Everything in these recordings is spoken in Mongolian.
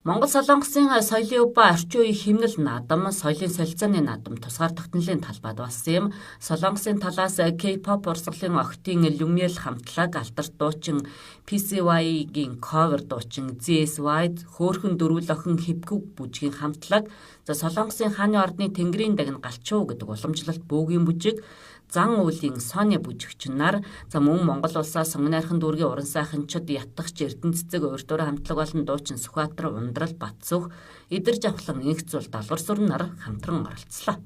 Монгол Солонгосын соёлын өв ба орчин үеийн хэмнэл наадам, соёлын солилцооны наадам тусгаар тогтнолын талбайд болсон юм. Солонгосын талаас K-pop урсгалын охидын Lumiel хамтлаг, алдарт дуучин PCY-гийн cover дуучин ZSY, хөөрхөн дөрвөл охин Хипкүг бүжгийн хамтлаг, за Солонгосын хааны ордны Тэнгэрийн дагна Галчуу гэдэг уламжлалт бөөгийн бүжиг, Зан үйлийн Сони бүжигчин нар, за мөн Монгол улсаас Сонгон найрхан дүүргийн уран сайханчид, Ятгахч, Эрдэнэ цэцэг, Уурдураа хамтлаг болон дуучин Сүхбаатар, Ундрал, Батсүх, Идэр Жавхлан, Энх зул, Далгар сүрэн нар хамтран оролцлоо.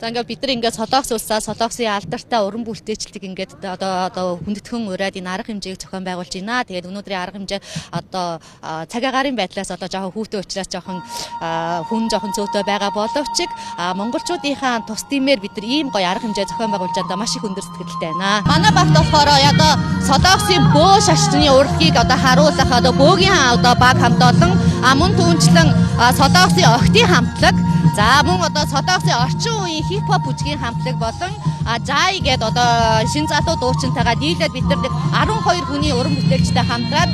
За, ингээд бид нар ингээд Солонгос улсаа, Солонгосын алдартай уран бүтээлчлэг ингээд одоо хүндэтгэн ураад энэ арга хэмжээг зохион байгуулж байна. Тэгээд өнөөдрийн арга хэмжээ одоо цаг агаарын байдлаас одоо жоохон хүүтэн учраас жоохон хүн жоохон зөөтэй байгаа боловч монголчуудынхаа тус дэмээр бид нар ийм гоё арга хэмжээ зохион байгуулж байгаадаа маш их өндөр сэтгэлтэй байна. Манай багт болохоор одоо Солонгосын бөө шашны урлагийг одоо харуулах одоо бөөгийн одоо баг хамт олон, мөн түүнчлэн Солонгосын охидын хамтлаг. За, мөн одоо Солонгосын орчин үеийн хип хоп бүжгийн хамтлаг болон Жай гээд одоо шин залуу дуучинтайгаа нийлээд бид нар нэг 12 хүний уран бүтээлчтэй хамтраад,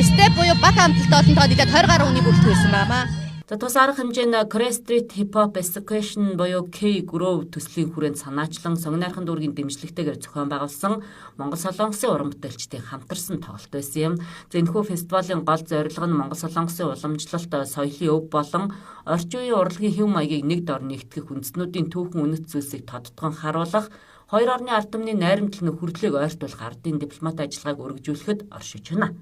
step буюу баг хамтлагтай олонтойгоо нийлээд 20 гаруй хүний бүрэлдэхүүн байсан байна. За, тус арга хэмжээ нь Korea Street Hip Hop Association буюw K Groove төслийн хүрээнд санаачлан Сонгон найрхан дүүргийн дэмжлэгтэйгээр зохион байгуулсан Монгол Солонгосын уран бүтээлчдийн хамтарсан тоглолт байсан юм. За, энэхүү фестивалийн гол зорилго нь Монгол Солонгосын уламжлалт соёлын өв болон орчин үеийн урлагийн хэв маягийг нэг дор нэгтгэх, үндэстнүүдийн түүхэн үнэт зүйлсийг тодотгон харуулах, хоёр орны ард түмний найрамдал нөхөрлөлийг ойртуулах ардын дипломат ажиллагааг өргөжүүлэхэд оршиж байна.